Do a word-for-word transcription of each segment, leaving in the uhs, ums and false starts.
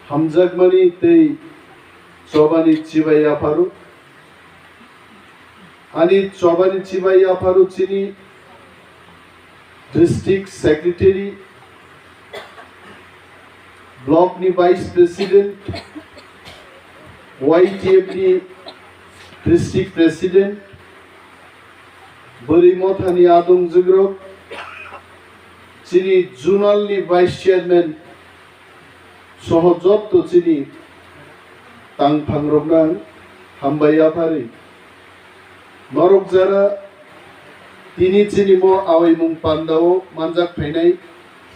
Hamjakmani tei chobani chibai yapharo. Ani chobani chibai yapharo chini district secretary, block ni vice president, Y T F ni district president, Bwrwi Mothani adong jigrok, chini zonal ni vice chairman, soho jotto chini tangphangrokno ang hambai yapharwi. Norok jara tini chini mo awaimung pandao manjak phainai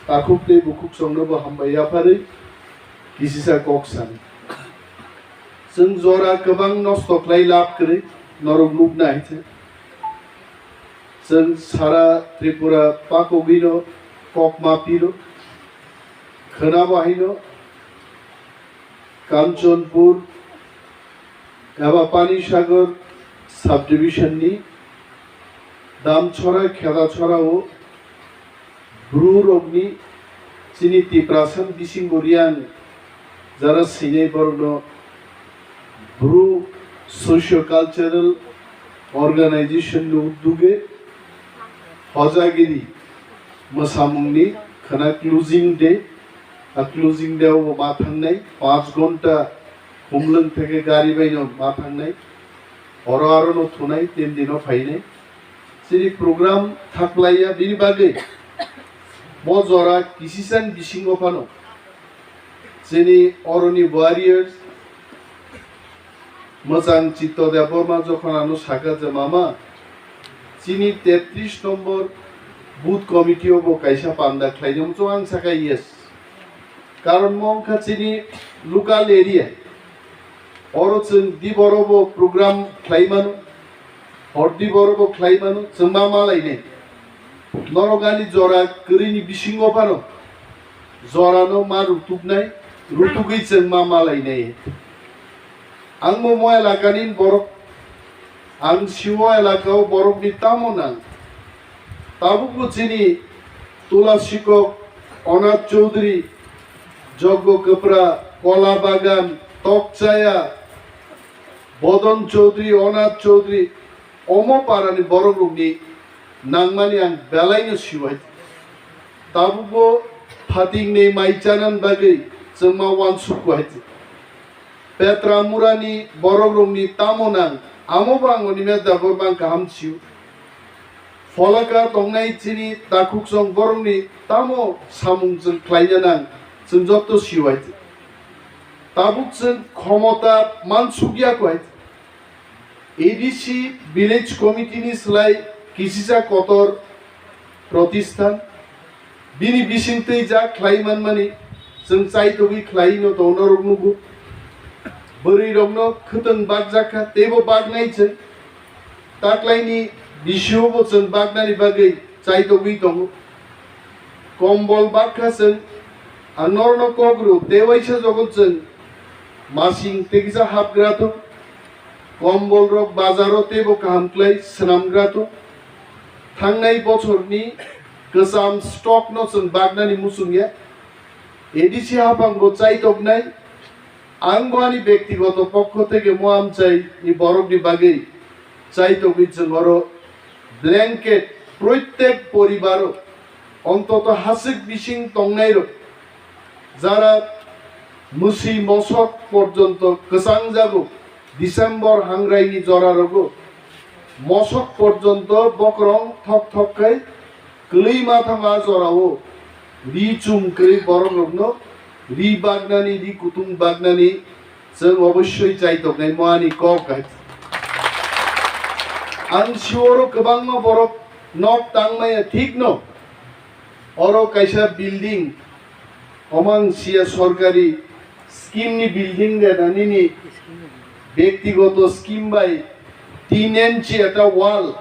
takhuk tei bukhuk songnobo hambai yapharwi kisisa kok sani. Chwng jora kwbang nosto khlai lab kwrwi norok nukna hai se. Chwng sara Tripura pakogwino kok ma piro. Khwnabo haino Kanchanpur eba Panisagar subdivision ni Damchora Khedachora o Bru rokni chini Tiprasa bisingo Riang jara sinai borokno Bru Socio Cultural Organization ni udduge Hojagiri mwsamungni khwna closing day, a closing day o ma thangnai, panch ghonta humlwng theke gari baino ma thangnai, horo aro no thunai, tin dino phainai. Chini program thaklaiya bini bagwi mo jora kisisani bisingo phano chini oroni warriors Mwchang Chitto Debbarma jokhon ano sakha je, "Mama, chini tetris nombor booth committee o bo kaisa panda khlainai," mwchang ang sakha, "Yes." Karon mo wngkha chini local area. Oro chwng diboro bo program khlai mano, hor diboro bo khlai mano, chwng ma malainai. Norok ani jora kwrwini bisingo phano jorano ma rutuknai, rutugwi chwng ma malainai. Ang bo mo elakani borok, ang siwo elakao borokni tamo nang. Tabukbo chini Tula Sikok, Onath Chaudhary, Joggo Kwpra, Kola Bagan, Tokchaya, Bodon Chaudhary, Onath Chaudhary, omo parani borokrokni nangmani ang belaino siwai. Tabukbo phatingnwi mai chanani bagwi chwngma wansukkuhai. Petra murani borokrokni tamo nang, amo bo ang Animesh Debbarma ang kaham sio. Pholaka tongnai chini takhuksong borokni tamo samung chwng khlaina nang, chwng jotto siwai. Tabuk chwng khomota mansukya kwhai. A D C Village Committee ni slai kisisa kotor protisthan. Bini bisingtwi jak khlai manmani chwng chaitogwi khlai no tong norok nugo. Bwrwi rokno khwtwng bakjak kha, teibo baknai chwng. Taklaini bisio bo chwng baknani bagwi chaitogwi tongo. Kombol bakha chwng, ang norokno kok rw, tei waisa jogon chwng masing tei kisa hapgra thung. Kombol rok bazaro teibo kaham klai swnamgra thung. Thangnai bochorni kwcham stock no chwng baknani muchungya. A D C hapang bo chaitoknai. Ang bo ani bektigoto pokho theke mo amchai ni borokni bagwi chaitogwi chwng oro blanket proitek poribaro ontoto hasik bising tongnairok jara mwswi mosok porjonto kwchangjago December hangraini jorarogo mosok porjonto bokrong thok thok khai kwlwi ma thangma jorao ri chum kwrwi borokrokno ri baknani, ri kutung baknani chwng obossoi chaitoknai mo ani kok hai. Ang sioro kwbangma borok nok tangmaya thik no, oro kaisa building, omang siya sorkari scheme ni building de na nini bektigoto scheme bai tin inchi ekta wall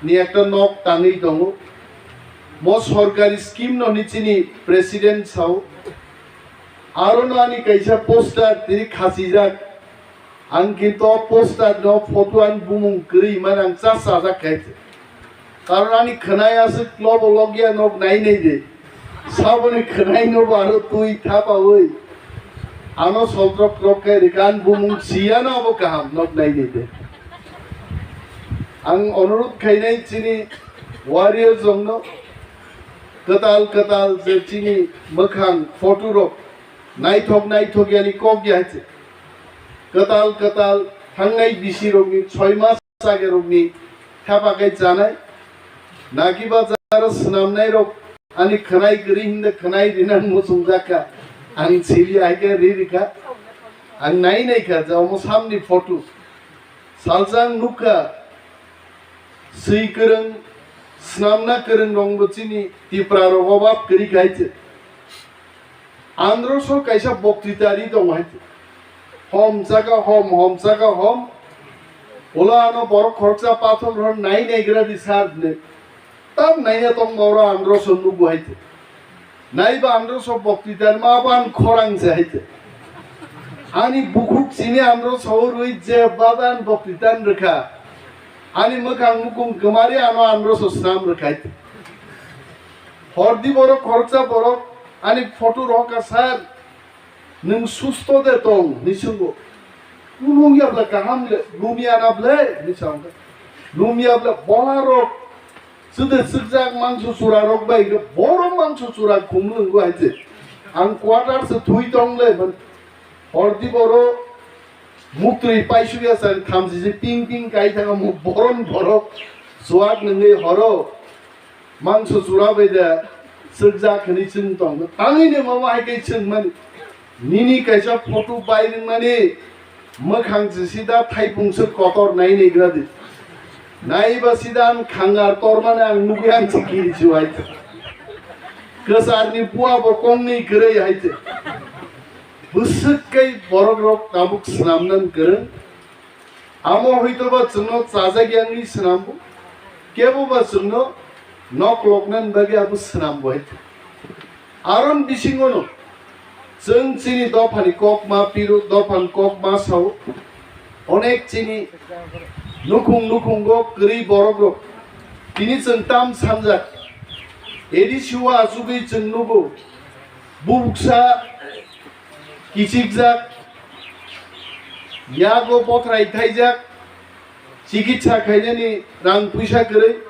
ni ekta nok tangwi tongo. Mo sorkari scheme no ni chini president sao. Aro no ani kaisa poster tini khachijak. Ang kinto poster no photo ani bumung kwrwi man ang cha chajak khai. Karon ani khwnai aswk klobo logya nok nai nai de. Saboni khwnai no bo aro twi thapawi. Ano soltrok rok khe rikan bumung siyano abo kaham nok nai nai de. Ang onurodh khainai chini warriors rokno kwtal kwtal je chini mwkhang photo rok naithok naithok yani kok ya hai se. Kwtal kwtal thangnai bisi rokni choi mas chagerokni thapa khe chanai, nakiba jara swnamnairok ani khwnai kwrwi hinda khwnai rinang muchungjak kha. Ang sili hai khe ri rikha. Ang nai nai kha je omo samni photo. Salsa ang nukha, swi kwrwng, swnamna kwrwng rokbo chini Tipra rok obab kwrwi kha hai se. Androso kaisa boktwita ri tongo hai se. Hom chaka hom, hom chaka hom. Ulo ano borok khoroksa pathor hor nai naigra di sar hwnwi. Tam naiya tongma oro androso nugo hai se. Naiba androso boktwita ma ban khorang se hai se. Ani bukhuk chini androso rwi je badan boktwita rwkha. Ani mwkhang mukung kwmari ano androso swnam rwkha hai se. Hordi borok khoroksa borok ani photo rohorkha sar. Nwng susto de tong, hinwi swngo. Kunu wngya bwla kaham le, lumya na bwle, hinwi sa wngkha. Lumya bwla bola rok, swde swkjak mangso chura rok bai khe, borom mangso chura khumlwngo hai se. Ang quarter se thui tong le, man, hordi boro muktwi paisukya sa thamsisi ping ping kai thanga mo borom borok chuak nwngwi horo. Mangso chura bai de swkjak hwnwi chwng tong. Tangwi ni mama hai khe chwng mani. Nini kaisa photo bai rwng mani mwkhang se sida thaipung se kotor nai nai gra di. Nai ba sida ang khangar tor mani ang nugwi ang se kiri chuwai. Kwsar ni pua bo kong ni kwrwi hai se. Bwswk kai borok rok tabuk swnam nan kwrwng. Amo hwito ba chwngno chajak yangni swnambo, kebo ba chwngno nok loknani bagwi abo swnambo hai. Aron bisingono chwng chini dophani kok ma piro, dophani kok ma sao, onek chini nukhung nukhungo kwrwi borok rok. Tini chwng tam sanjak, A D C o achugwi chwng nugo, bubuksa kichikjak, yago bothrai thaijak, chikitsa khainani rang puisa kwrwi.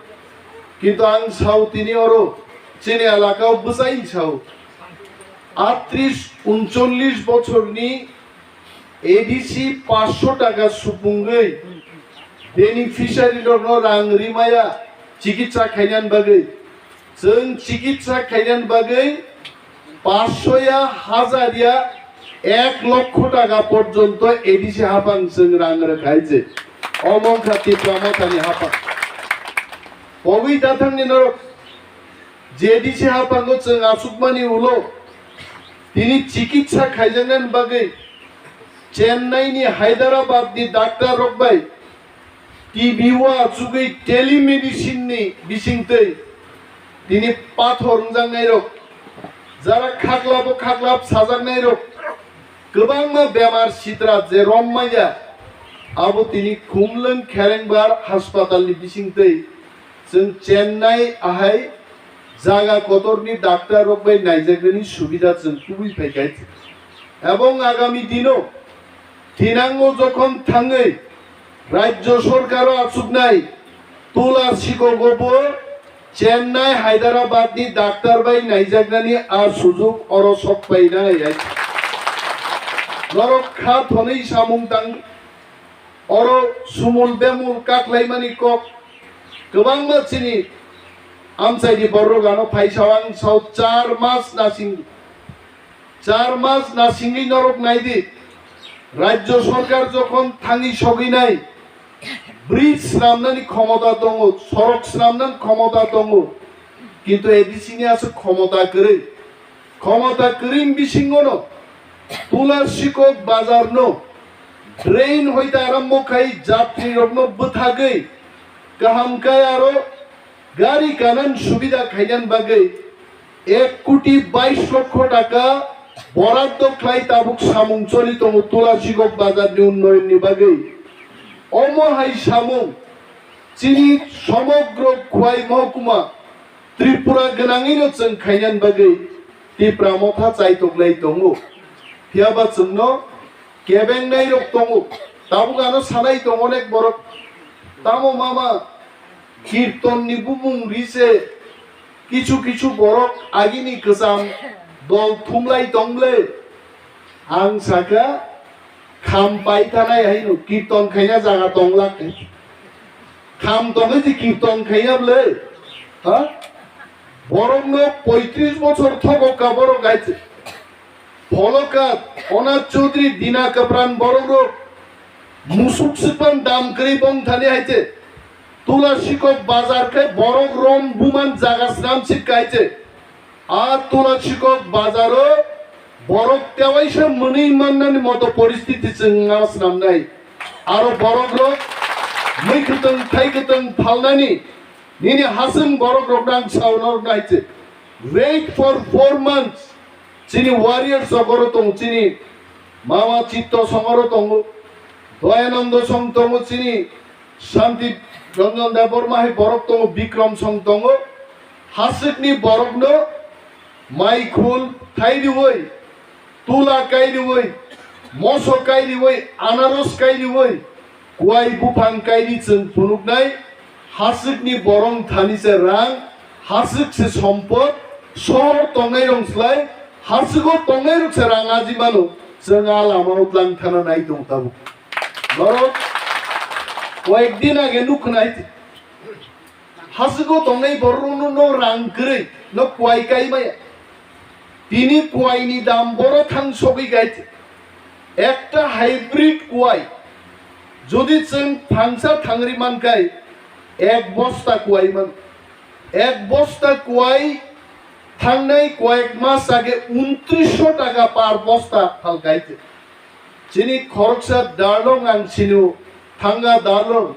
Kintu ang sao tini oro chini elakao bwchai sao. Atris uncholish bochorni A D C paanch sho taka supungwi beneficiary rokno rang rimaya chikitsa khainani bagwi. Chwng chikitsa khainani bagwi paanch sho ya, hazar ya, ek lokho taka porjonto A D C haphang chwng rang rwkhai je. Omo wngkha Tipra Mothani haphang. Pogwi dathangni norok je A D C haphango chwng achukmani ulo tini chikitsa khaijaknani bagwi Chennai ni, Hyderabad ni doctor rok bai T V o achugwi telemedicine ni bisingtwi tini pathor wngjaknairok, jara khaklabo khaklap sajaknairok, kwbangma bemar sitra je rom manya, abo tini Khumlwng Kherengbar haspatal ni bisingtwi chwng Chennai ahai jaga kotorni doctor rok bai naijaknani subida chwng tubui phaikha. Ebong agami dino thinango jokhon thangwi rajyo sorkaro achuknai tula sikogo bo Chennai, Hyderabad ni doctor bai naijaknani a sujuk oro sok painai. Norok kha thonwi samung tang oro sumul bemul kaklaimani kok kwbangma chini amchaini borok ano phaisa ang sao char mas nasing Char mas nasingwi norok naidi, rajyo sorkar jokhon thangwi sogwinai, bridge swnamnani khomota tongo, sorok swnamnani khomota tongo, kintu A D C ni aswk khomota kwrwi. Khomota kwrwini bisingono Tula Sikok bazarno drain hoite arambo khai jatrirokno bwthagwi kaham kaya aro gari kanan subida khainani bagwi ek koti bais lokho taka boraddo khlai tabuk samung choli tongo Tula Sikok bazarni unnoyonni bagwi. Omo hai samung chini somogro Khwai mohokuma Tripura gwnangwino chwng khainani bagwi Tipra Motha chaitoklai tongo. Phiya ba chwngno kebengnai rok tongo. Tabuk ano sanai tongo onek borok. Tamo mama kirton ni bumung ri se kichu kichu borok agini kwcham dol thumlai tong le. Ang saka kham pai thanai haino kirton khaina jaga tong lak. Kham tongwi di kirton khaina ble. Ha? Borokno poitris bochor thogo ka borok gaite. Pholokat, Onath Chaudhary, Dina Kapran borok rok musuk sipan dam kwrwi bong thani haite. Tula sikok bazar khe borok rom buman jaga snam sik kaite. A Tula sikok bazaro borok tewaisa mwnwi mannani moto poristiti chwng ma snamnai. Aro borok rok mwi kwtwng thai kwtwng phalnani nini hasing borok rok nang sao norok nai che. Wait for four months. Chini warriors rok oro tongo, chini Mama Chitto Song oro tongo, Doyanando Song tongo, chini Shanti Ranjan Debbarma hai borok tongo, Bikram Song tongo. Haswkni borokno maikhul thai riwi, tula kai riwi, moso kai riwi, anaros kai riwi, kuai buphang kai ri chwng phunuknai. Haswkni borong thani se rang, haswk se sompot, sohor tongnai rong slai, haswko tongnai rok se rang aji mano, chwng a lama o tlang thana nai tong tabuk. Norok koyek din age nuk khna hai. Haswko tongnai borokno no rang kwrwi, no kuai kai maya. Tini kuai ni dam boro thang sogwi gai. Ekta hybrid kuai. Jodi chwng thangsa thangri man kai, ek bosta kuai man. Ek bosta kuai thangnai koyek mas age untrisho taka par bosta phal gai. Chini khoroksa darlong ang sinu, Thanga darlong,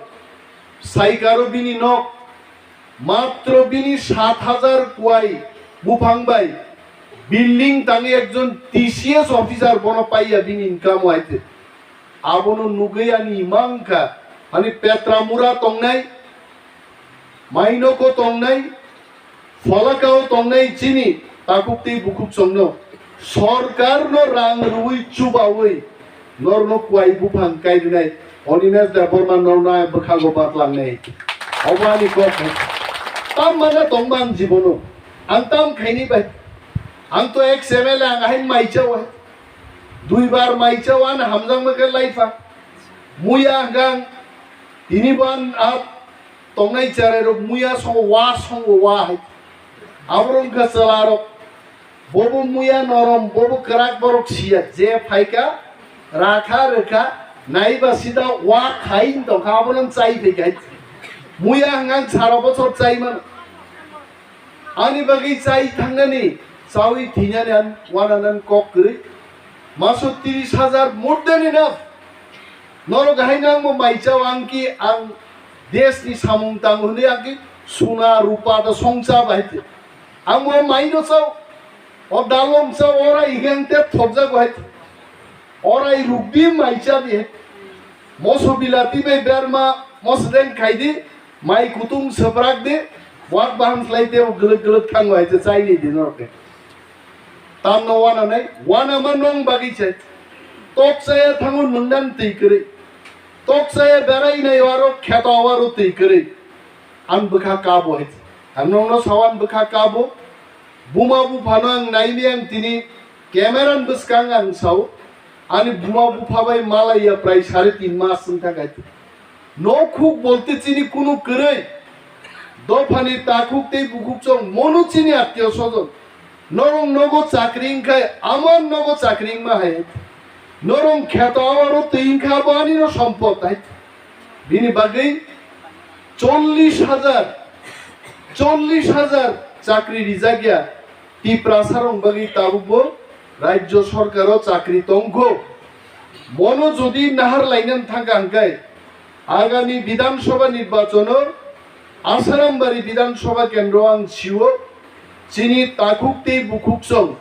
saikaro bini nok, matro bini sat hajar kuai buphang bai building tangwi ekjon T C S officer bono paiya bini income waite. Abono nugwi ani ima wngkha, ani Petramura tongnai, Mainoko tongnai, Pholakao tongnai chini takhuk tei bukhuk chongno sorkarno rang rwui chubaui norno kuai buphang kai rwnai Animesh Debbarma norno bwkhago batlangnai. Obo ani kok. Tam mana tongma ang jibono. Ang tam khaini bai. Ang to ex M L A ang ahai maichao hai. Duibar maichao ano hamjakma khe laifa. Muya hwnkha ang tini bo ang a tongnai cherai rok muya songo wa songo wa hai. Aborok wngkha chwla rok. Bobo muya norom, bobo kwrak borok siya. Je phaikha, rakha rwkha, naiba sida wa khai wng tongkha, abono chai phaikha. Muya hwnkha ang sara bochor chai mano. Ani bagwi chai thangnani, chaui thwinani ang wananan kok kwrwi. Maso tris hajar more than enough. Norok hai nangbo maichao ang ki ang desni samung tango hwnwi ang ki suna, rupa da songcha bai te. Ang bo maino chao, o dalong chao, ora igeng te thokjak bai te. Ora i rukdi maicha di. Moso bilati bai berma, mosdeng khaidi, mai kutung seprak di, wak baham slai te o guluk guluk thango hai te chai ni di norok te. Tamno wana nai, wana ma nong bagi chai. Tok chaya thango nundan twi kwrwi. Tok chaya berai nai waro kheto waro twi kwrwi. Ang bwkha kabo hai. Ang nongno sao ang bwkha kabo. Buma buphano ang naini ang tini camera ni bwskang ang sao. Ani buma bupha bai malaiya prai sare tin mas wng thang hai. Nokhuk bolte chini kunu kwrwi. Dophani takhuk tei bukhuk chong mono chini attiyo sojon. Norong nogo chakri wngkhai, amar nogo chakri wngma hai. Norong kheto awaro twi wngkha abo anino sompot hai. Bini bagwi chollish hajar, chollish hajar chakri rijak ya. Tiprasarong bagwi tabukbo rajyo sorkaro chakri tongkho. Mono jodi nahar lainani thangkha hwnkhe, agami Bidhan Sabha nirbachono Asarambari Bidhan Sabha kendro ang sio, chini takhuk tei bukhuk chong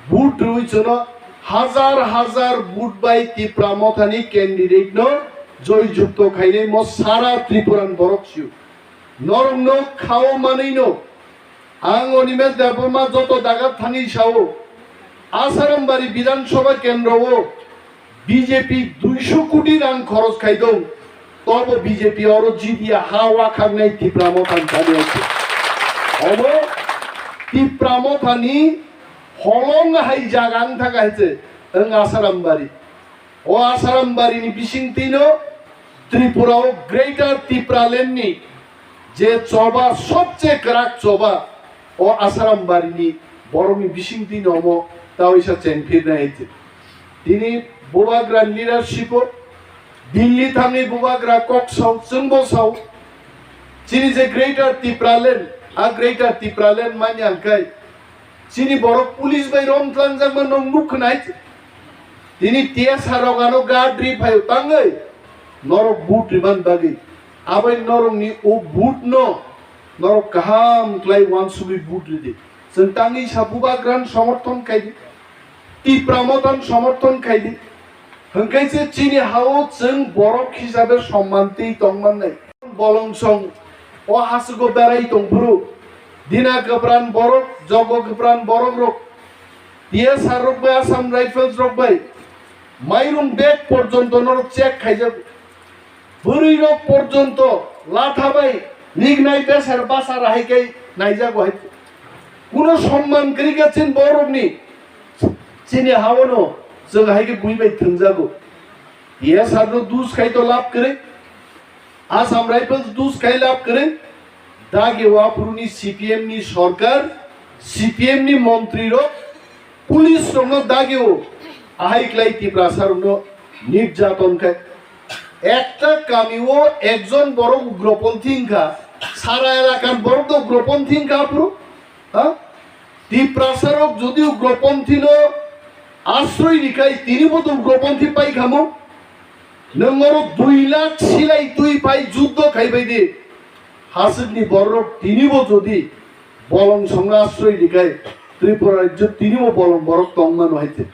vote rwui chono hajar hajar vote bai Tipra Mothani candidate no joy jukto khainai mo sara Tripuran borok sio. Norokno khao manwino ang Animesh Debbarma joto daga thangwi sao, Asarambari Bidhan Sabha kendro o B J P duisho koti rang khoros khai dong, tobo B J P oro jidia ha wakhaknai Tipra Motha ni thani ase. Obo Tipra Motha ni holong hai jaga wng thaka hai se wng Asarambari. O Asarambari ni bisingtwi no Tripura o Greater Tipraland ni je choba, sobche kwrak choba, o Asarambari ni borok ni bisingtwi no omo ta oisa chengphirnai hai se. Tini bubagra leadership o Delhi thangwi bubagra kok sao, chwngbo sao. Chini je Greater Tipraland, a Greater Tipraland manya hwnkhe chini borok police bai rom tlangjak ma nong nuk khwnai. Tini T S R rok ano guard ri phaio tangwi norok vote riman bagwi. Abai norokni o vote no norok kaham khlai wansugwi vote ridi. Chwng tangwi sa bubagrano somorthon khaidi. Tipra Mothano somorthon khaidi. Hwnkhe se chini hao chwng borok hisabe somman twi tongmannai. Bolong song o hasiko berai tongphuru. Dina kwpran borok, jogo kwpran borok rok. T S R rok bai, Assam Rifles rok bai. Mairum bag porjonto norok check khaijak. Bwrwi rok porjonto latha bai nignai besar basar hai khe naijago hai. Kuno somman kwrwi kha chini borokni, chini haono chwng hai khe bui bai thwngjago. T S R no dus khai to lab kwrwi, Assam Rifles dus khai lab kwrwi, dagi o aphuruni C P M ni sorkar, C P M ni montri rok, police rokno dagio ahai klai Tiprasa rokno nirjaton khai. Ekta kamio ekjon borok ugroponthi wngkha, sara elakar borok to ugroponthi wngkha aphuru, ha? Tiprasa rok jodi ugroponthi no asroi rikhai, tini bo to ugroponthi pai khamo. Nwng oro dui lakh silai twi pai juddo khaibai di. Haswkni borok tini bo jodi bolong songno asroi rikhai, Tripura rajyo tini bo bolong borok tongmano hai se.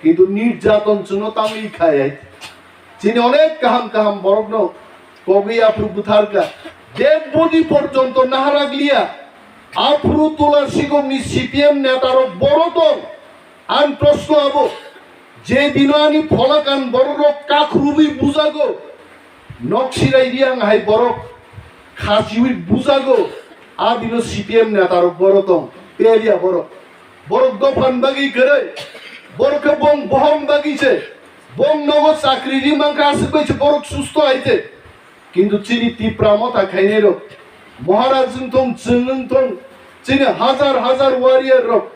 Kintu nirjaton chwngno tangwi khai hai se. Chini onek kaham kaham borokno kogwi aphuru butharkha. Dead body porjonto naharaglia. Aphuru Tula Sigomni C P M netarok boro tong. Ang proshno abo, je dino ani pholakan bororok kakhruwi bujago, nok sirai riang hai borok khasiwi bujago, a dino C P M netarok boro tong, peria borok. Borok dophan bagwi kwrwi, borok khe bong bohong bagwi se, bong nogo chakri ri mankha aswk bai se borok susto hai se. Kintu chini Tipra Motha khainai rok, Maharaj wng thung, chwng wng thung, chini hajar hajar warrior rok,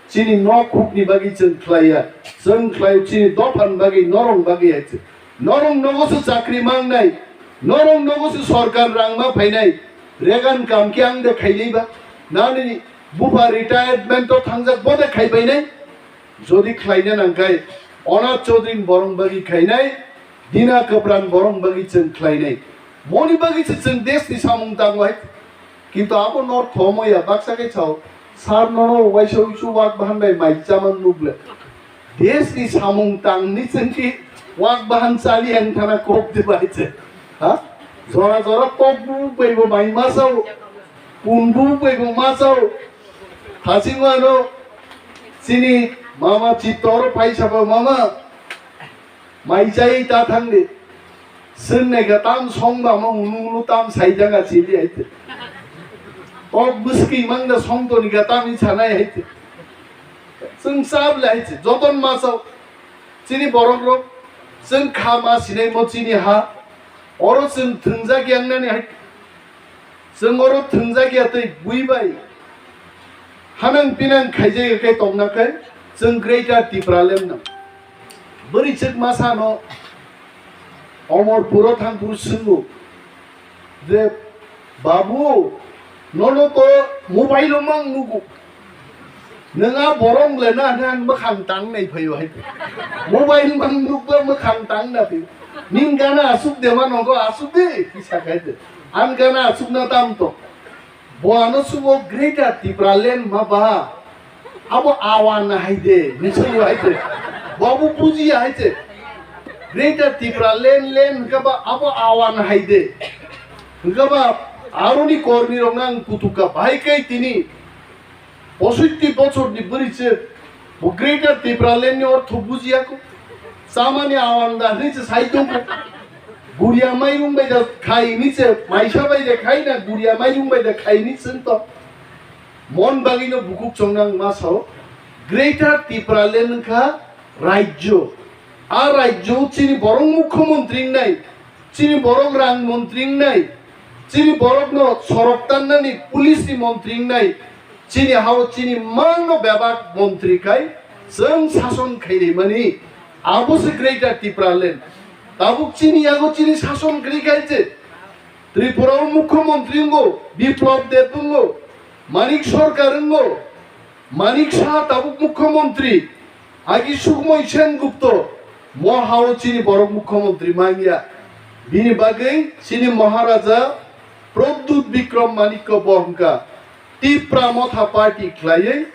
chini nok hukni bagwi chwng khlaiya, chwng khlai chini dophani bagwi, norong bagwi hai se. Norong nogo se chakri mangnai, norong nogo se sorkar rang ma phainai, regan kam khe ang de khainai ba, nani bupha retirement o thangjak bo de khai phainai. Jodi khlaina nangkhai, Onat Chaudhary borong bagwi khainai, Dina Kwpran borong bagwi chwng khlainai. Moni bagwi se chwng desh ni samung tango hai. Kintu abo no thomo ya, baksa khe sao, sar nono waisa uisu wak bahan bai mai chamang nugle. Desh ni samung tangni chwng ki wak bahan chali ang thana kok de bai se. Ha? Jora jora kok bu bai bo mai ma sao. Pun bu bai bo ma sao. Thasing ano chini mama chitor pai sabo mama. Mai chai ta thangdi. Seng nai ga tam song ba ma unu unu tam sai jaga chili hai te. Kok bwskwi mang da song toni ga tam i sanai hai te. Seng sab le hai te. Joton ma sao. Chini borok rok. Seng kha ma sinai mo chini ha. Oro seng thwngjak yang nani hai. Chwng oro thwngjak ya tei bui bai hanang pinang khaijak ya khe tongna khe chwng Greater Tipraland no. Bwrwi chwk ma sano Omorpuro thangphuru swngo je, "Babu, nono to mobile o mang nugo." Nwng a borok le na hwnwi ang mwkhang tang nai phaio hai. Mobile mang nukba mwkhang tang na phaio. Ning gana asuk de ma nogo asuk de, kisa khai de. Ang gana asuk na tam to. Bo ano subo Greater Tipraland ma ba. Abo awan hai de, ni sunu hai de. Bo abo buji hai de. Greater Tipraland, land hwnkha ba abo awan hai de. Hwnkha ba aroni kormi rok nang kutuka bahai kai tini. Posoitti bochor ni bwrwi se Bo Greater Tipraland ni ortho bujiya ko. Chamani awan da hwnwi se sai tongo. Guria mairung bai da khai hwnwi se maisa bai da khai na guria mairung bai da khai hwnwi se to. Mon bagwi no bukhuk chongnang ma sao. Greater Tipraland wngkha rajyo. A rajyo chini borok mukhyamantri wngnai, chini borok rang mantri wngnai, chini borokno sorok tannani police ni mantri wngnai, chini hao chini mangno bebak mantri khai chwng sason khainaimani abo se Greater Tipraland. Tabuk chini yago chini sason kwrwi khai se Tripura o mukhyamantri wngo Biplab Deb wngo, Manik Sarkar wngo, Manik Saha tabuk mukhyamantri, agi Sukhmoy Sen Gupta, mo hao chini borok mukhyamantri manya. Bini bagwi chini Maharaja Pradyut Bikram Manikya bo hwnkha Tipra Motha party khlaiwi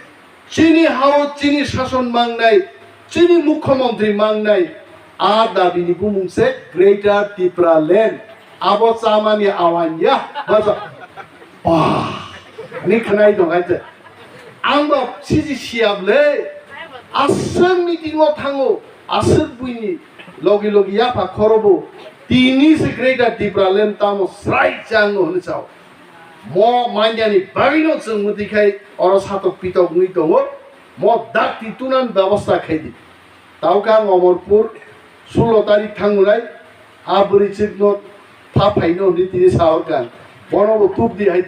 chini hao chini sason mangnai, chini mukhyamantri mangnai, a dabini bumung se Greater Tipraland. Abo chamani awan ya, bacha. Bah, ni khnai dong ai te. Ang ba siji siap le. Aswk meeting o thango, aswk buini logi logi yapha khorobo. Tini se Greater Tipraland tamo srai chang no hwnwi chao. Mo manyani bagwi no chwng mwtwi khai oro satok pitok wngwi tongo. Mo dakti tunan bebosta khai di. Tauka Omorpur sulo tarik thangnai, a bwrwi chwkno tha phaino hwnwi tini sa hor kha. Bono bo tup di hai.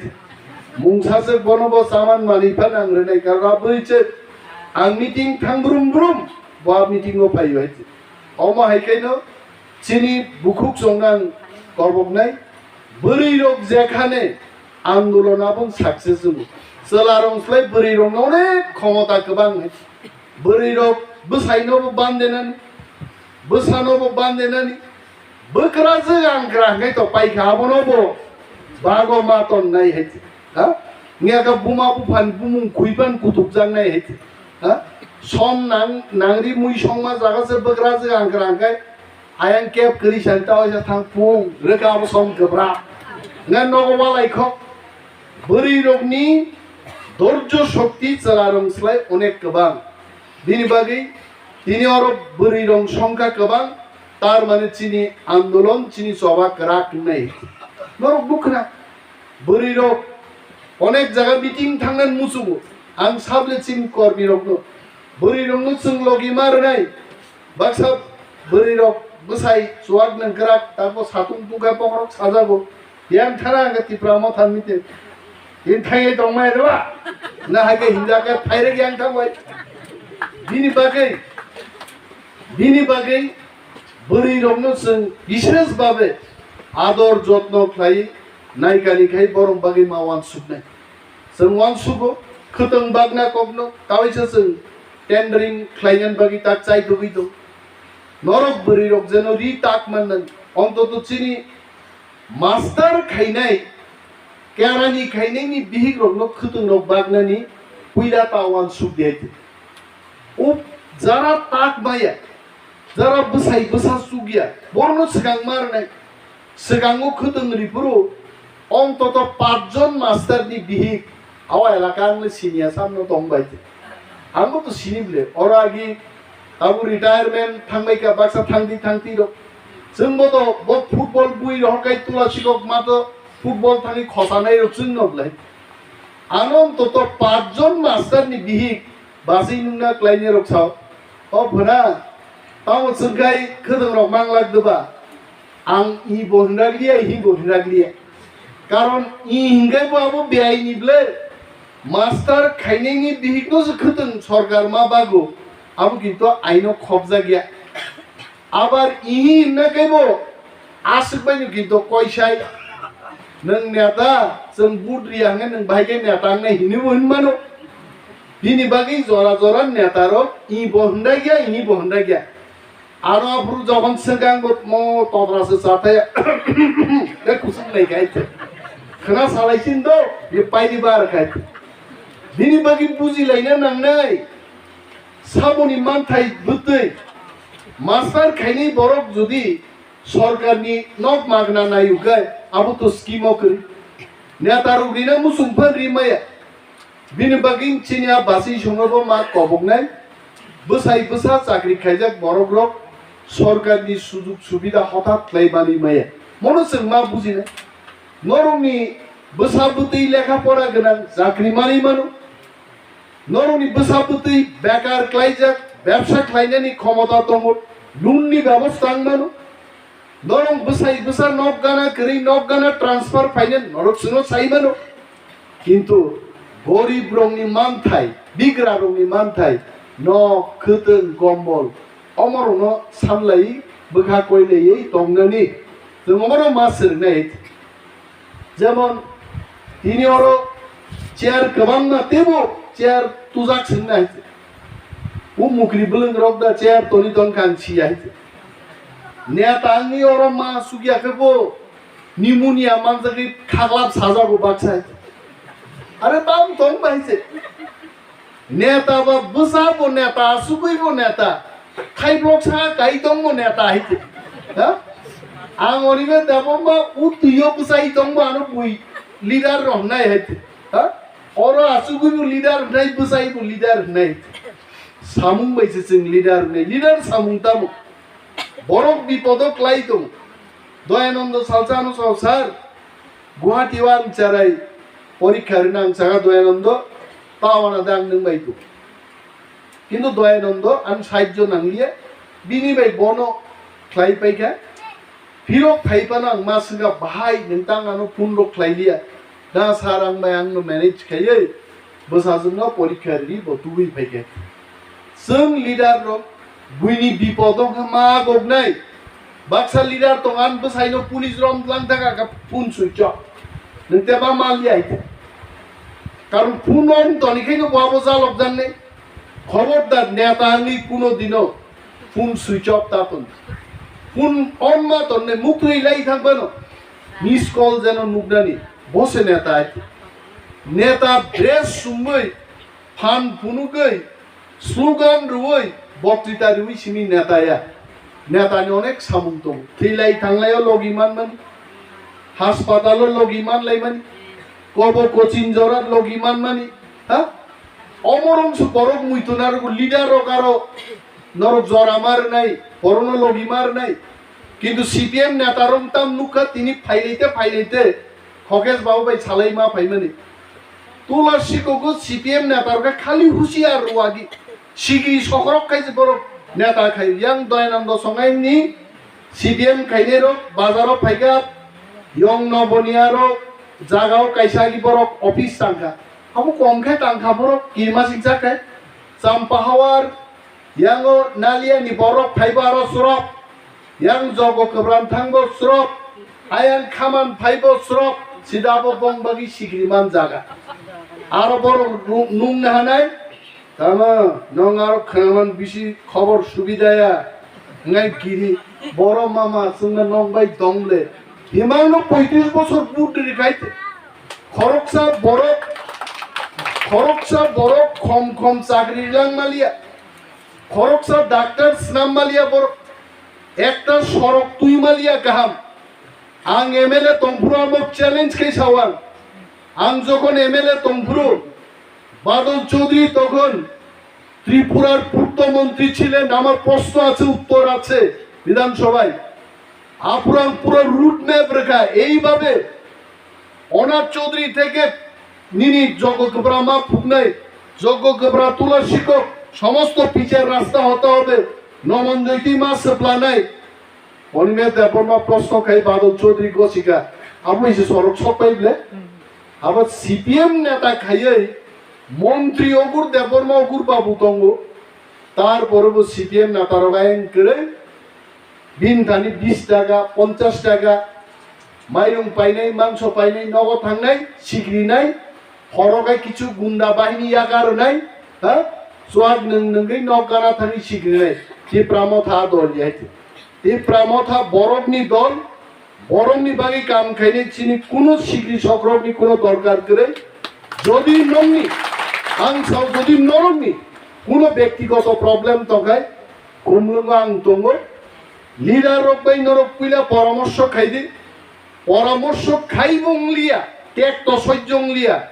Mungsa chwk bono bo chaman manwi phano ang rwnai kha. A bwrwi chwk ang meeting thang brum brum, bo a meeting o phaio hai. Omo hai khaino chini bukhuk chongnang koboknai bwrwi rok jekhane andolon abong success wngo. Chwla rong slai bwrwi rok no onek khomota kwbang hai. Bwrwi rok bwsai no bo bandenani, bwsa no bo bandenani, bwkra je ang gra hwnkhe to paikha abono bo bago ma ton nai hai. Ha? Ngiya ka buma buphani bumung khuiban kutuk jang nai hai. Ha? Som nang nangri mui songma jaga se bwkra je ang gra hwnkhe ayang kep kwrwi sani ta waisa thang pung rwkha abo som kwbra. Nga nogo walai kho. Bwrwi rokni dorjo shokti chwla rong slai onek kwbang. Bini bagwi tini oro bwrwi rong songkha kwbang, tar mane chini andolon, chini choba kwrak wngnai. Norok bwkhwna bwrwi rok onek jaga meeting thangnani muchungo. Ang sable chini kormi rokno, bwrwi rokno chwng logi ma rwnai. Baksa bwrwi rok bwsai chuwak nang kwrak, tabo satung tungkha bokhorok sajago. Yang thana ang Tipra Motha meeting. Yang thangwi tongmai rwla. Na hai khe hinjak khe phairek yang thangbai. Bini bagwi, bini bagwi bwrwi rokno chwng bishes babe ador jotno khlai naikani khai borok bagwi ma wansuknai. Chwng wansukgo khwtwng bagna kokno tawaisa chwng tendering khlainani bagwi tak chaitugwi tong. Norok bwrwi rok jeno ri tak mannan, ontoto chini master khainai, kerani khainaini bihik rokno khwtwng rok bagnani puila ta wansuk di hai. O jara tak maya, jara bwsai bwsa chukya, borokno swkang ma rwnai. Swkango khwtwng ripuru ontoto pachjon master ni bihik, awa elaka ang le siniya samno tong bai. Ang bo to sini ble, oro agi abo retirement thangbai ka baksa thangdi thangti rok. Chwng bo to bo football bui rohor kai tula sikok ma to football thangwi khosanai rok chwng no ble. Ano ontoto pachjon master ni bihik basi nungna klaini rok sao. O phwna, tamo chwngkhai khwtwng rok manglak dwba. Ang i bo hwnrak liya, hi bo hwnrak liya. Karon i hwnkhe bo abo biyai ni ble master khainai ni bihik no se khwtwng sorkar ma bago. Abo kintu aino khopjak ya. Abar ihi hinna khe bo aswk bai no kintu koisai. Nwng neta, chwng vote riya hwnkhe nwng bahai khe neta wngnai hinwi bo hinmano. Bini bagwi jora jora neta rok i bo hwnda gya, ihi bo hwnda gya. Aro aphuru jokhon swkang bo mo todra se cha thaya. Khe kusuk nai khai. Khna salai sin do, ye paini bar khai. Bini bagwi buji laina nangnai. Saboni manthai bwtwi master khainai borok jodi sorkarni nok magna naiyo khe abo to scheme o kwrwi. Neta rok rina muchung phan ri maya. Bini bagwi chini a basi songno bo ma koboknai. Bwsai bwsa chakri khaijak borok rok sorkar ni sujuk subida hothat khlai mani maya. Mono chwng ma bujina. Norokni bwsa bwtwi lekha pora gwnang chakri mani mano. Norokni bwsa bwtwi bekar khlaijak, bebsa khlainani khomota tongo, loan ni bebosta wng mano. Norok bwsai bwsa nok gana kwrwi nok gana transfer phainani norok chwngno sai mano. Kintu gorib rokni manthai, bigra rokni manthai, nok, khwtwng, kombol, omorokno samlai bwkha koilaiwi tongnani. Chwng omorok ma swrwngnai. Jemon tini oro chair kwbangma tebo chair tujak swngnai. O mukri bwlwng rok da chair toni ton kang si ya. Neta wngwi oro ma sukya khe bo pneumonia manjagwi khaglap sajago baksa. Are bam tong bai se. Neta ba bwsa bo neta, asugwi bo neta. Khaiblok sa kai tong bo neta hai se. Ha? Ang onibe debo ma utwi o bwsai tong bo ano bui leader rok hnai hai se. Ha? Oro asugwi bo leader hnai, bwsai bo leader hnai. Samung bai se chwng leader hnai. Leader samung tamo. Borok bipodo klai tong. Doyanando salsa ano sao, "Sir, Guwahati o ang charai porikha rina ang chaga Doyanando, tawana da ang nwng bai tong." Kintu Doyanando ang sahajjo nangliya, bini bai bono khlai paikha. Phirok phai phano ang ma swngkha, "Bahai, nwng tang ano phone rok khlai liya." "Na sir, ang bai angno manage khaiwi bwsajwkno porikha rwi bo tubui phaikha." Chwng leader rok buini bipod wngkha ma goknai. Baksa leader tong, ang bwsaino police rom tlang thaka kha phone switch off. Nwng teba mal ya ite. Karon phone on toni khaino bo abo jalok jangnai. Khobordar neta wngwi kuno dino phone switch off ta ton. Phone on ma tonne muktwi lai thang bano. Miss call jeno nuknani. Bo se neta ai. Neta dress sumui, phan phunugwi, slogan rwui, boktwita rwui simi neta ya. Netani onek samung tongo. Thwilai thanglai o logi manmani. Haspatalo logi manlaimani. Kobo coaching jora logi manmani. Ha? Omorong se borok muitu narwgo, leader rok aro norok jora ma rwnai, borokno logi ma rwnai. Kintu C P M neta rok tam nukha tini phailaite phailaite Khokesh babu bai salai ma phaimani. Tula sikogo C P M neta rok khali husiar rwagi. Sigi sokrok khai borok neta khai yang Doyanando Songai ni C P M khainai rok bazaro phaikha, yong Noboniya rok jagao kaisa agi borok office tangkha. Abo kom khe tangkha borok kirmasing jak khe. Champahawar, yango Naliya ni borok phaibo aro surok. Yang Jogo Kwbran thangbo surok. Ayang Khaman phaibo surok. Sida abo bong bagi sikri man jaga. Aro borok nu-, nung nahanai. Tamo, nong aro khwnaman bisi khobor subidaya. Ngai giri, boro mama, chwngno nong bai dong le. Himangno poitris bosor but ri khai te. Khoroksa borok, khoroksa borok khom khom chakri lang maliya. Khoroksa doctor snam maliya borok. Ekta sorok twi maliya kaham. Ang M L A tongphuru amo challenge khai sawang. Ang jokhon M L A tongphuru, Badal Chaudhary tokhon Tripurar purto montri chilen, amar proshno ache, uttor ache bidhansabhai. Aphrang pura road map rekha, eibhabe Onar Chaudhary theke nini Jogo Kwbra ma phuknai, Jogo Kwbra tula sikok, somosto pichar rasta hota hobe, Nomonjoiti ma swplanai. Onime Debbarma proshno khai Badal Chaudhary gosika, abo ise sorok sok pai ble? Abo C P M neta khaiwi montri ogur Debbarma ogur babu tongo, tar pore bo C P M neta rok ayang kwrwi. Bini thani bis taka, ponchas taka, mairung painai, mangso painai, nogo thangnai, sikrinai, horo khe kichu gunda bahini yakarwnai, ha? Chuak nwng nwngwi nok gana thangwi sikrinai. Tipra Motha dol ya. Tipra Motha borokni dol, borokni bagwi kam khainai chini kuno sikri sokrokni kuno dorkar kwrwi. Jodi nongni, ang sao jodi norokni kuno bektigoto problem tongkhai, Khumlwngo ang tongo. Leader rok bai norok puila poramorso khai di. Poramorso khai bo wng liya, tek to sojjo wng liya.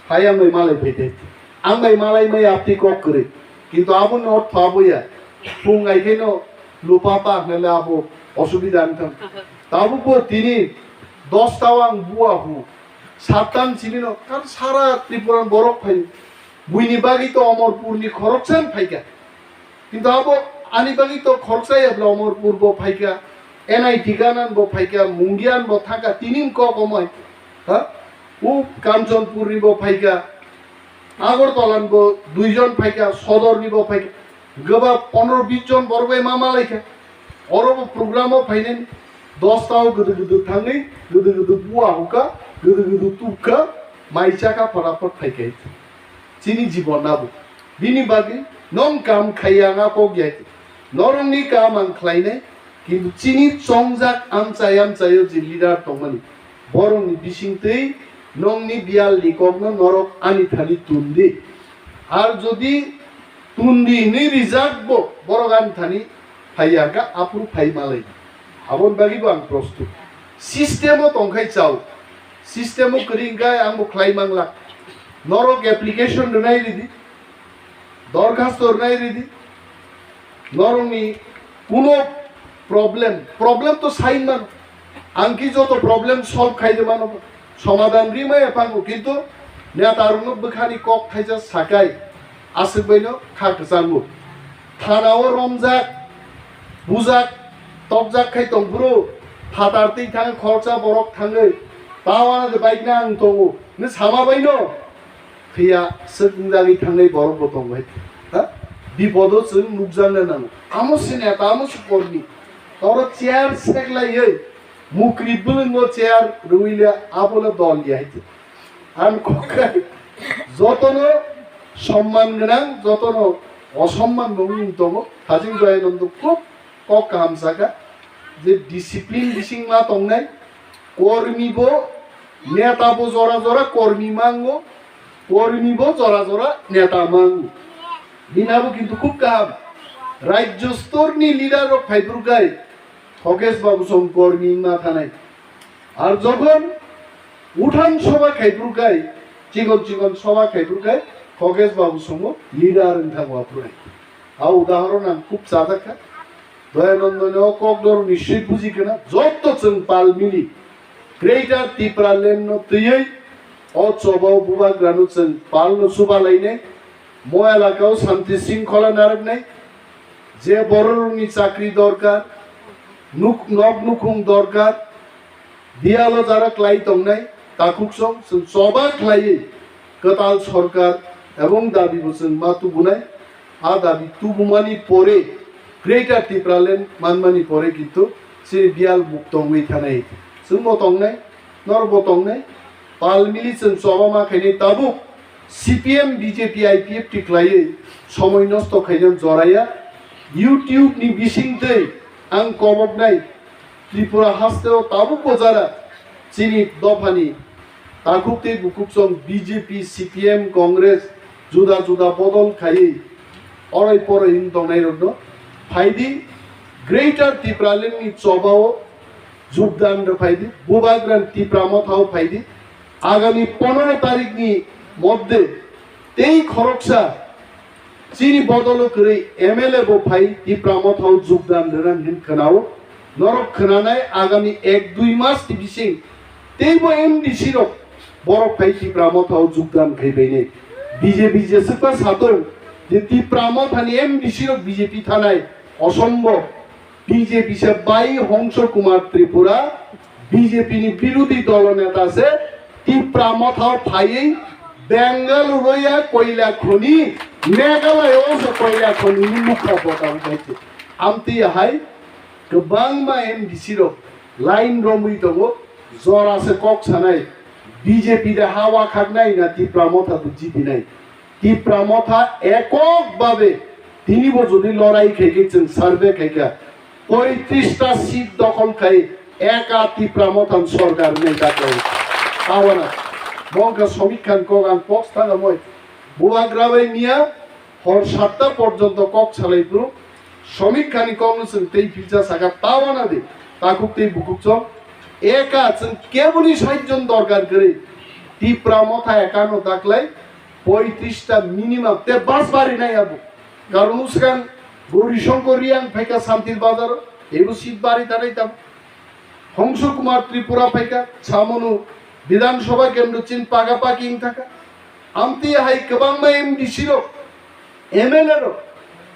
Hai ang bai malai phai di. Ang bai malai mai apni kok kwrwi. Kintu abo no ortho abo ya. Phung ai khe no lupa pa hwnle abo osubida wng thang. Tabuk bo tini dosta o ang bua hu. Satan chini no kar sara Tripura borok phai. Buini bagwi to Omorpur ni khoroksa phaikha. Kintu abo ani bagwi to khoroksa ya bla Omorpur bo phaikha. N I T ganan bo phaikha, Mungian bo thangkha, tini kok omai. Ha? U Kanchanpur ni bo phaikha. Agartala ni bo duijon phaikha, Sodor ni bo phaikha. Goba pondro bis jon borok bai ma malaikha. Oro bo program o phainani dosta o guduk guduk thangwi, guduk guduk bua hukha, guduk guduk tubkha, mai chakha, phataphot phaikha. Chini jibon abo. Bini bagwi nong kam khaiya nga kok ya. Norokni kam ang khlainai, kintu chini chongjak amchai amchaio je leader tongmani, borokni bisingtwi nongni biyalni kokno norok ani thani tun di. Ar jodi tun di hinwi rijak bo borok ani thani phaiya kha, aphuru phai malai. Aboni bagwi bo ang prostut. System o tongkhai chao. System o kwrwi hwnkhe ang bo khlai manglak. Norok application rwnai ridi. Dorkhasto rwnai ridi. Norokni kuno problem, problem to sain mano. Ang ki joto problem solve khai de mano, somadan ri maya pango, kintu neta rokno bwkhani kok thaisa sakai aswk baino kha kwchango. Thana o romjak, bujak, tokjak khai tongphuru phatar twi thang khoroksa borok thangwi tawana de bike na ang tongo. Ni sama baino. Phiya swk wngjagwi thangnai borok bo tongo hai. Ha? Bipodo chwng nukjakna nango. Amo se neta, amo se kormi. Oro chair seklaiwi mukri bwlwngo chair rwile abono dol ya hai. Ang kokha jotono somman gwnang, jotono osomman bo wng tongo. Hajing Joyanando khub kok kaham saka je discipline bising ma tongnai, kormi bo neta bo jora jora kormi mango, kormi bo jora jora neta mango. Bini abo kintu khub kaham. Rajyo stor ni leader rok phaiphuru kai Khokesh Babu song kormi wngma thanai. Ar jokhon uthan soba khaiphuru kai, chikon chikon soba khaiphuru kai, Khokesh Babu songo leader wngthangwa phuru hai. A udahoron ang khub chajak kha. Doyanandoni o kokdor niswi buji khna, jotto chwng pal mili Greater Tipraland no twiwi o chobao bubagrano chwng palno chubalainai, mo elakao santi sringkhola narwknai, je bororokni chakri dorkar, nuk-, nok nukhung dorkar, biyalo jara klai tongnai, takhuksong chwng choba khlaiwi kwtal sorkar ebong dabibo chwng ma tubunai. A dabi tubumani pore Greater Tipraland manmani pore kintu chini biyal muk tongwi thanai. Chwngbo tongnai, norokbo tongnai, pal mili chwng choba ma khainai tabuk C P M, B J P, I P F T khlaiwi somoi nosto khaina joraya. YouTube ni bisingtwi ang koboknai Tripura hasteo tabukbo jara chini dophani takhuk tei bukhuk song B J P, C P M, Congress juda juda bodol khaiwi oroi poroi wng tongnairokno phaidi, Greater Tipraland ni chobao jogdan rw phaidi, Bubagra Tipra Mothao phaidi. Agami pondro tarikni moddhe tei khoroksa chini bodolo kwrwi M L A bo phai Tipra Mothao jogdan rwna hin khwnao. Norok khwnanai agami ek dui mas ni bising teibo M D C rok borok phai Tipra Mothao jogdan khai bainai. B J P jeswkma satung je Tipra Mothani M D C rok B J P thanai, osombhob. B J P se bai Hongso Kumar Tripura, B J P ni birodhi dolo neta se Tipra Mothao phaiwi Bengaluru ya koila khoni, Meghalaya o se koila khoni ni mukha bota bai se. Amtwi hai kwbangma M D C rok line romwi tongo, jora se kok sanai, B J P de ha wakhaknai na Tipra Motha bo jibinai. Tipra Motha ekok babe tini bo jodi lorai khai khe chwng survey khai kha poitrista seat dokhol khai eka Tipra Motha ni sorkar wngnai daklai. Tawana mongkha Samik Khan kok ang post thanga moi Bubagra bai miya hor satta porjonto kok salai phuru Samik Khan ni kok no chwng tei pilcha saka tawana de takhuk tei bukhuk chong eka chwng keboni sait jon dorkar kwrwi Tipra Motha eka no daklai poitrista minimum te bas bari nai abo. Karon swkang Gauri Shankar Reang phaikha Santir Bazar, ebo seat bari tanai tamo. Hongsu Kumar Tripura phaikha, Chamunu Bidhan Sabha kendro chin paga paki wng thaka. Amtwi hai kwbangma M D C rok, M L A rok,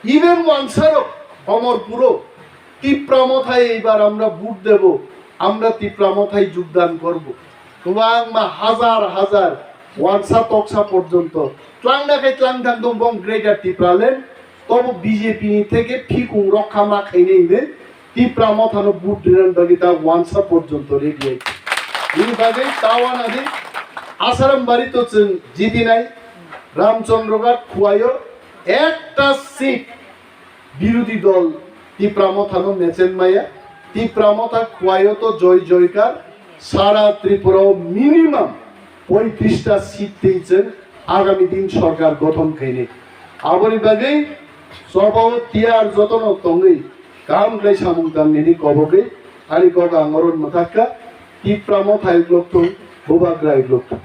even wansa rok, Omorpuro, Tipra Mothai ebar amra vote debo, amra Tipra Mothai jogdan korbo. Kwbangma hazar hazar wansa toksa porjonto. Tlangna khai tlangthang dong bong Greater Tipraland, tobo B J P ni theke phikung rokha ma khainai hwnwi Tipra Mothano vote rinani bagwi ta wansa porjonto ready ai. Bini bagwi ta wanadi Asarambari to chwng jitinai, Ramchandra Ghat Khwaio ekta seat birodhi dol Tipra Mothano mechen maya. Tipra Motha Khwaio to joy joykar, sara Tripura o minimum poitrista seat twi chwng agami din sorkar gothon khainai. Aboni bagwi chobao tiyar jotono tongwi kaham khlai samung tangnini kobogwi ani kok ang oro mwthakha. Tipra Motha iklok thung, Bubagra iklok thung.